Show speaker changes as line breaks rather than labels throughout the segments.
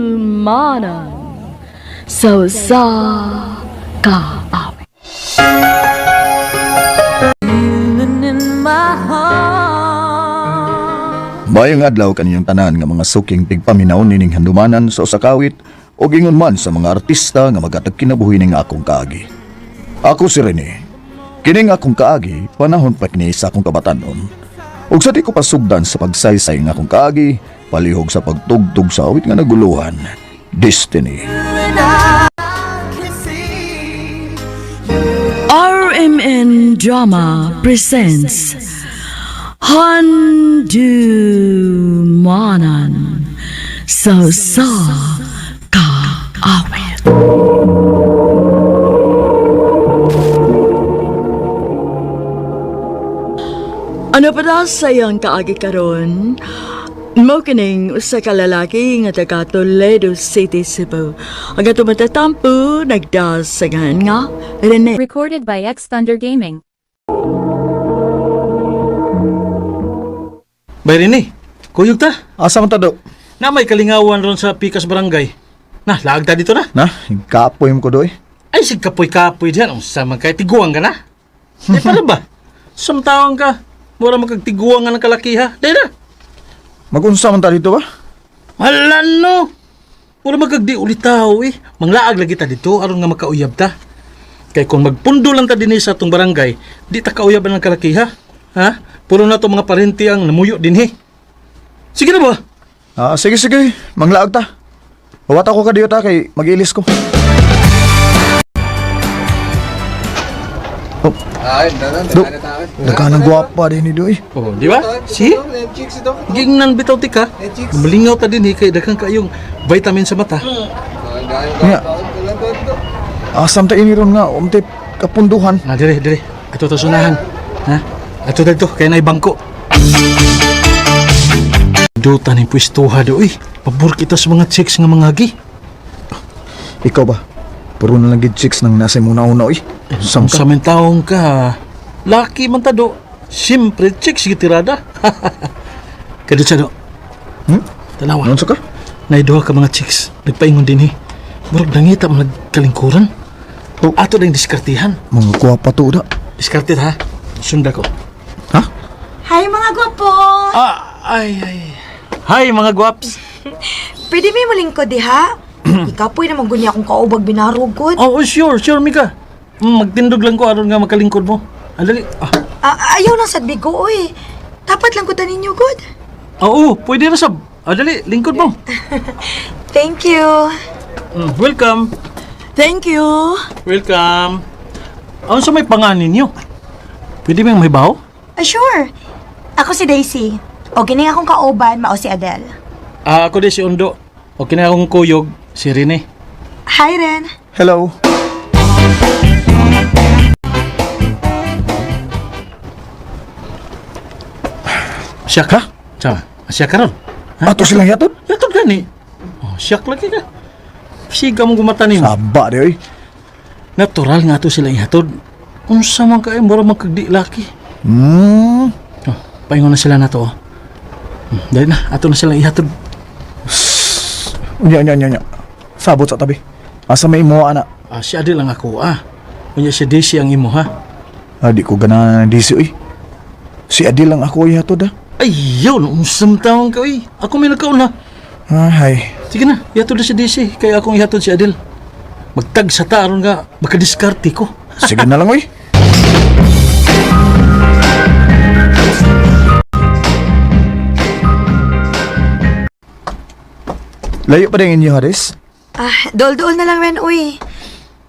Handumanan sa usa ka awit.
Mayong adlaw kaninyong tanan nga mga suking tigpaminaw nining handumanan sa usa ka awit o gingon man sa mga artista nga magatag kinabuhi ning akong kaagi. Ako si Rene. Kining akong kaagi, panahon pa kini sa akong kabatanon. Ug sa di ko pasugdan sa pagsaysay ng akong kaagi, palihog sa pagtugtog sa awit nga naguluhan, Destiny.
RMN Drama presents Handumanan sa usa ka awit. Ano pa daw sa iyang kaagi karon? Mo kining usa ka lalaki nga taga Toledo City, Cebu. Ang atong matatampo nagdasagan nga Rene.
Recorded by X Thunder Gaming.
Bay Rene, kuyog ta.
Asa man ta do?
Na may kalingawan ron sa Pikas Barangay. Na, laag ta dito na.
Na, kapoy mo ko doy.
Ay, sig kapoy-kapoy diyan. Ang sama kay tiguang ka na. Di para ba? Samtawan ka. Mura magkagtiguang nga ng kalakiha. Di na.
Magunsa man ta dito ba?
Hala no. Mura magkagdi ulit tao eh. Manglaag lagi ta dito aron nga makauyab ta. Kay kung magpundo lang ta dinhi sa atong barangay, di ta kauyaban ng kalakiha. Ha? Puro na to mga parente ang namuyo dinhi. Sige na ba?
Ah, sige sige, manglaag ta. Huwat ako ka diyo ta kay mag-ilis ko. Oh,
Ay, danan,
do, nagkanang gwapa din ni Doy.
Oh, di ba? See? Gingnan bitaw ti ka. Malingaw ta din eh, kay daghan kayong vitamin sa mata.
Nga. Asam ta ini ron nga, umti kapunduhan.
Na dire dire. Ato ta sunahan. Ha? Ato dito kay nay bangko. Duta ni pwestuha do uy. Pabor kita sa mga chicks nga mga gi.
Ikaw ba? Puro na lang gid chicks nang nasa imong nauna oy. Sam
Sa
ka.
men taong ka. Laki man ta do. Siyempre chicks gitirada. Kadto siya do.
Hmm?
Tanawa.
Ano sa ka?
Nay duha ka mga chicks. Nagpaingon din eh. Murag nangita man nagkalingkuran.
Oh.
Ato ding diskartihan.
Mga gwapa to da.
Diskarte ha. Sunda ko.
Ha?
Hi mga gwapo!
Ah, ay, ay. Hi mga guwaps.
Pwede may mulingkod diha? Ikaw po'y naman gunya akong kaubag binarugod.
Oh, oh, sure, sure Mika. Magtindog lang ko aron nga makalingkod mo. Andali. Ah,
Ah, ayaw lang sa bigo, oy. Dapat lang ko tanin good.
oo, pwede na sab. Ah, dali, lingkod mo.
Thank you.
Welcome.
Thank you.
Welcome. Ano sa may panganin ninyo? Pwede ba yung may baho?
Ah, sure. Ako si Daisy. O kining akong kauban, mao si Adele.
Ah, ako din si Undo. Okay na akong kuyog, si Rene.
Hi, Ren.
Hello.
Siya ka? Siya, siya ka ron. Ha?
Ato silang yatod?
Yatod ka ni. Oh, siya lagi ka. Siga mong gumata nimo.
Saba di oy.
Natural nga to sila ihatod. Unsa man kay mura man kag di laki. Oh, paingon na sila na to. Oh. Dali na, ato na sila ihatod.
Unya unya unya unya. Sabot sa tabi. Asa may imo ana?
Ah, si Adel ang ako ah. Unya si Daisy ang imo ha.
Ah, di ko gana disi oy. Si Adil lang ako ihatod ah.
Ay, yun, unsam taong ka oy. Ako may nagkauna.
Ah, hay.
Sige na, ihatod na si Daisy kay akong ihatod si Adel. Magtag sa ta aron nga makadiskarte ko.
Sige na lang oy. Layo pa din inyo, Haris?
Ah, dool-dool na lang, Ren, uy.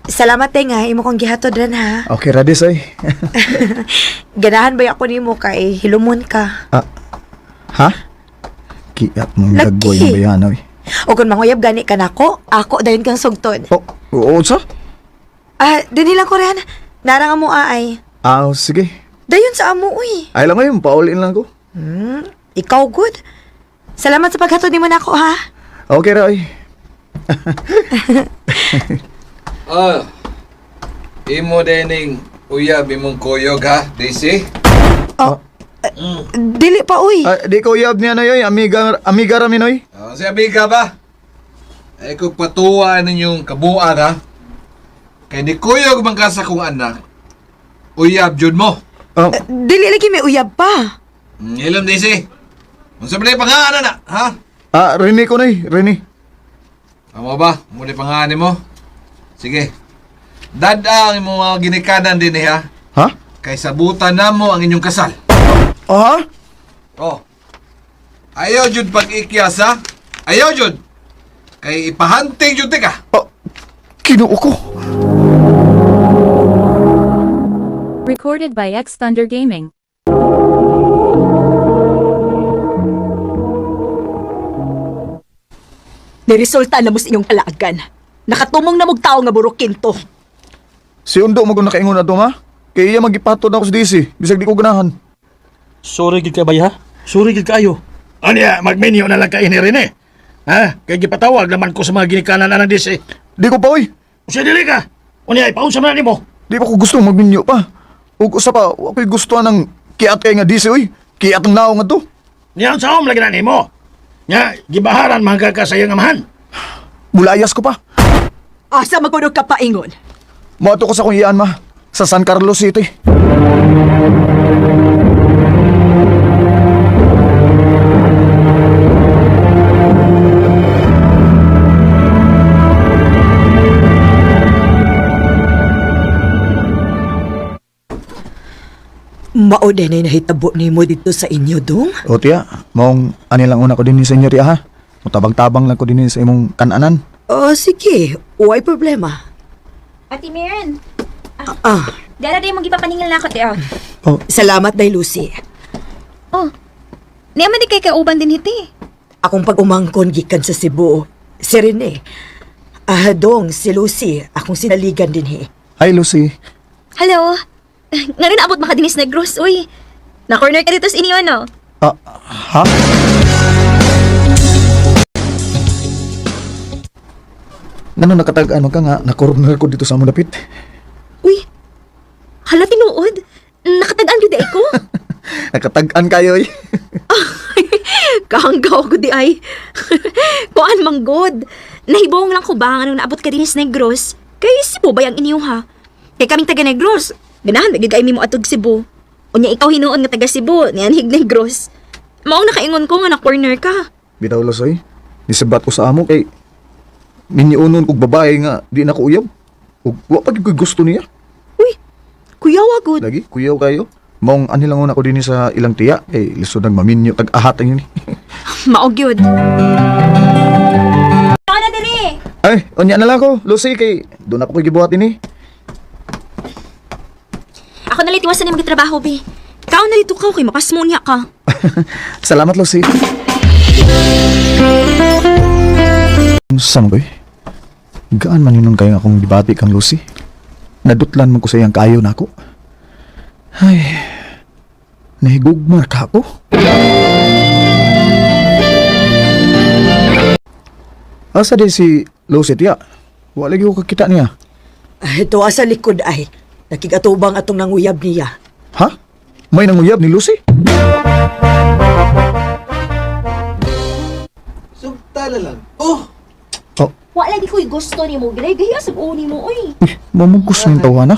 Salamat eh nga, imo kong gihatod rin ha.
Okay, Radis ay.
Ganahan ba ako nimo kay hilumon ka?
Ah, ha? Kiat mong
Laki.
gagawin yung bayana, oy.
O kung manguyab gani ka nako, ako dayon kang sugton.
Oh, oo, sa?
Ah, dinhi lang ko rin. Narang amo aay.
Ah, sige.
Dayon sa amo uy.
Ay lang ngayon, paulin lang ko.
Ikaw good. Salamat sa paghatod nimo nako ha.
Okay ra, oy.
Ah, imo dining uyab imong kuyog ha, Daisy?
Oh, Dili pa uy.
Ah, di ko uyab niya na yoy, amiga, amiga ra minoy.
Ah, si amiga ba? Ay kung patuwa ninyong kabuan ha. Kay ni kuyog man ka sa kong anak, uyab jud mo.
Ah,
Dili lagi may uyab pa.
Ilom Daisy. Unsa man pangalan na, ha?
ah, Rene ko nay, Rene.
Amo ba? Muli pangalan mo? Sige. Dada ang imong mga ginikanan din eh, ha.
Ha?
Kay sabutan na mo ang inyong kasal.
Ah?
Oh. Ayaw jud pag-ikyas ha. Ayaw jud. Kay ipahanting jud ka.
Ah, Kinuo ko.
Recorded by X Thunder Gaming.
Niresulta na mo sa inyong kalaagan. Nakatumong na mog tao nga burukinto.
Si Undo mo nakaingon na to, ma. Kay iya magipatod ako sa DC, bisag di ko ganahan.
Sorry gid ka bay ha. Sorry gid kaayo.
Anya, magminyo na lang kay ni Rene. Ha? Kay gipatawag naman ko sa mga ginikanan anang DC.
Di ko pa, oy.
Usa dili ka. Unya, ipaunsa man na nimo.
Di pa ko gusto magminyo pa. Ug usa pa, wa ko'y gusto ng kiat kay nga DC, oy. Kiat ang naong nga to.
Niya sa om lagi na nimo. Nya, gibaharan man ka sa iyang amahan.
Mulayas ko pa.
Asa magkunog ka paingon?
Moadto ko sa akong iyaan, ma. Sa San Carlos City.
Mao din ay nahitabo nimo dito sa inyo, dong.
O tiya, maong ani lang una ko din sa inyo tiya ha. Mutabang-tabang lang ko din sa imong kananan.
Oh, sige. Way problema.
Ate Miren,
Ah,
dara din mong gipapaningil na ako, te. Oh.
Oh,
salamat day Lucy.
Oh. Niya man di kay kauban din hiti.
Akong pag-umangkon gikan sa Cebu. Si Rene. Ah, dong, si Lucy. Akong sinaligan din he.
hi Lucy.
Hello. Nga rin abot makadinis Negros, uy. Na-corner ka dito sa inyo, no?
Ah, ha? Ngano nakatag-an man ka nga, na-corner ko dito sa among dapit.
Uy. Hala, tinuod. Nakatag-an gyud ay ko.
Nakatag-an kayo eh.
Kahanggaw ko di ay. Kuan mang god. Nahibong lang ko ba nga nung naabot ka dinis Negros? Kay Cebu ba yang inyo ha? Kay kaming taga Negros. Ganahan ba gyud kay mi mo atog Cebu. Unya ikaw hinuon nga taga Cebu, nianhig Negros. Maong nakaingon ko nga na corner ka.
Bitaw Lusoy, nisabat ko sa amo kay minyunon kog babae nga di na ko uyab. Ug wa pa gyud ko'y gusto niya.
Uy, kuya wa gud.
Lagi, kuyaw kayo. Maong ani lang una ko dinhi sa ilang tiya kay lisod nang maminyo tag ahat ang yun.
Mao gyud. Ana diri.
Ay, unya na lang ko, Lucy kay doon ako ko'y gibuhat ini.
Ako na litiwasan ni magitrabaho be. Kaon na dito ka kay mapasmo niya ka.
Salamat, Lucy. Sa mo, eh? Gaan man yun kayo akong gibati kang Lucy. Nadutlan man ko sa iyang kayo nako. Ay, nahigugmar ka ako. Asa din si Lucy tiya? Wala lagi ko kakita niya.
Ah, ito sa likod ay. Nakigatubang atong nanguyab niya.
Ha? May nanguyab ni Lucy?
Sugta na lang. Oh,
Oh,
Wa lagi ko'y gusto nimo, gilay gahiya sa buo nimo oy.
uy, mamugos na yung tawa na.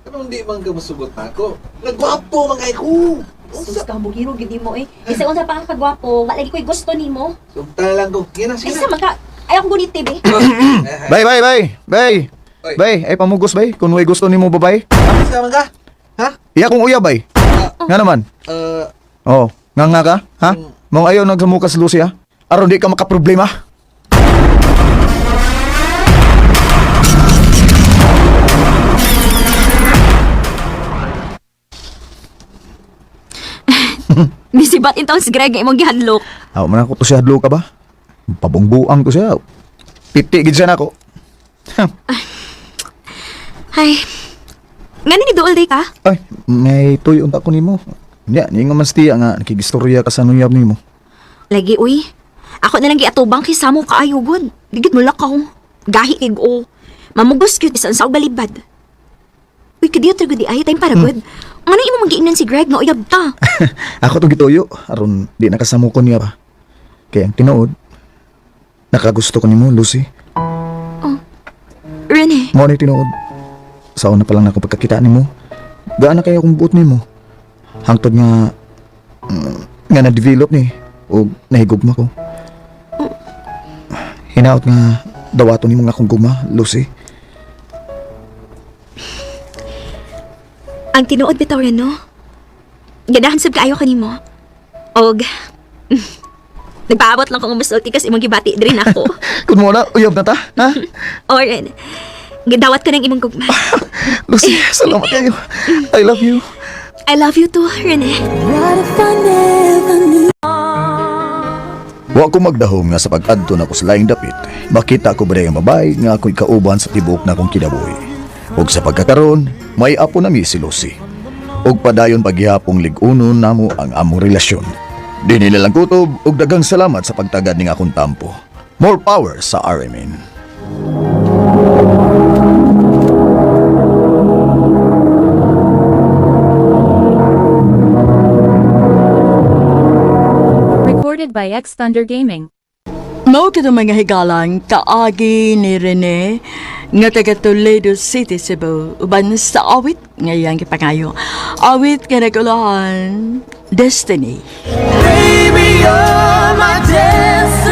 anong di man ka masugot na ako? Nagwapo man kay ko.
Sus ka bugiro gid nimo eh. Isa unsa pa ka kagwapo, wa lagi ko'y gusto nimo.
Sugta na lang ko. Yan na
Ay
sila.
sa magka ay akong guniti be.
Bay, bay, bay! Bay!
Oy.
Bay, ay pamugos bay. Kung may gusto nimo babay.
Sa man ka? Ha?
Iya kong uyab bay. Nga naman. Oh, nga nga ka? Ha? Mong ayaw nagsamukas Lucy ha? Aron di ka makaproblema.
Nisibat intawon si Greg nga imong gihanlok.
Aw man ako to siya hadlo ka ba? Pabungbuang ko siya. Piti gid siya nako.
Ay. Ngani ni duol day ka?
Ay, may tuyo unta ko nimo. Nya, ningon man siya nga nakigistorya ka sa nuyab nimo.
Lagi uy. Ako na lang giatubang kay samo kaayo gud. Digid mo lakaw. Gahi kay go. Mamugos gyud bisan sa balibad. Uy, kadiyo gud di ay time para gud. Ngano imo magiingnan si Greg nga uyab ta?
Ako to gituyo aron di nakasamuko niya ba. Kay ang tinuod, Nakagusto ko nimo, Lucy.
Rene,
Mo ni tinuod. Sa una pa lang nako pagkakita nimo. Gaana kaya akong buot nimo. Hangtod nga nga na-develop ni o nahigugma ko. Hinaot nga dawaton nimo nga akong gugma, Lucy.
ang tinuod bitaw Reno. Ganahan sab kaayo kanimo. Og nagpaabot lang kung musulti kas imong gibati diri nako.
Kun mo na, uyab na ta, ha?
O Ren, gidawat ko ng imong gugma.
Lucy, salamat kayo. I love you.
I love you too, Rene.
Wa ko magdahom nga sa pag-adto nako sa laing dapit. Makita ko ba ang babae nga ako'y kauban sa tibuok na akong kinabuhi. Ug sa pagkakaroon, may apo nami si Lucy. Ug padayon paghihapong lig-unon namo ang among relasyon. Di nila lang kutob ug daghang salamat sa pagtagad ning akong tampo. More power sa RMN.
Recorded by X Thunder Gaming.
Mao kito mga higalang kaagi ni Rene nga taga Toledo City, Cebu, uban sa awit nga iyang gipangayo. Awit nga nagulahan, Destiny.
Baby, you're my destiny.